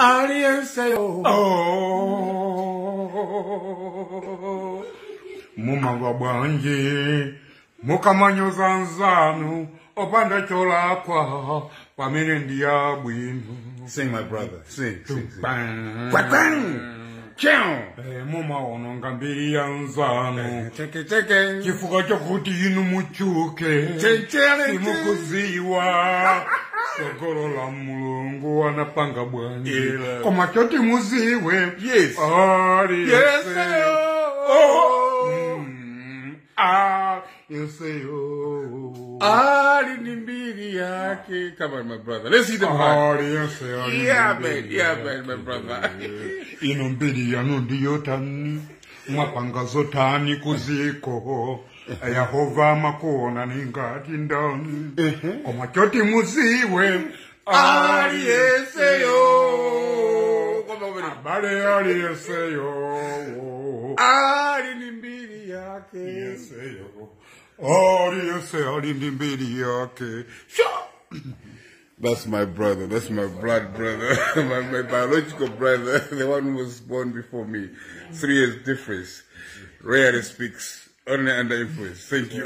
Aliyenseyo. Oh. Mumamva bwanji mukamanyoza nzanu opanda cholakwa pamene ndi abwino. Sing, my brother. Sing, sing, sing. Bang. Bang. Chow. Mumaononga mbiri ya nzanu Cheke cheke. chifukwa chokuti inu muchuke. Chechere. Simukuziwa sogolo la Mulungu anapanga bwanji. Ila. Koma choti muziwe, Yes. aliyense. Yes. Oh. Aliyenseyo. Ali ni mbiri yake. Come on, my brother. Let's see them high. Aliyense ali Yeah, mbiri man. Yeah, yake. man, my brother. Ino mbiri yanu ndiyo tani, mwapanga zotani kuziko, Yehova amakuona ningati ndani. Koma choti muziwe, Aliyenseyo. Come on, abale, aliyenseyo. Ali ni mbiri yake. Aliyenseyo, aliyense ali ndi mbiri yake. Sha! That's my brother. That's my blood brother. My biological brother. The one who was born before me. 3 years difference. Rarely speaks. Only under influence. Thank you.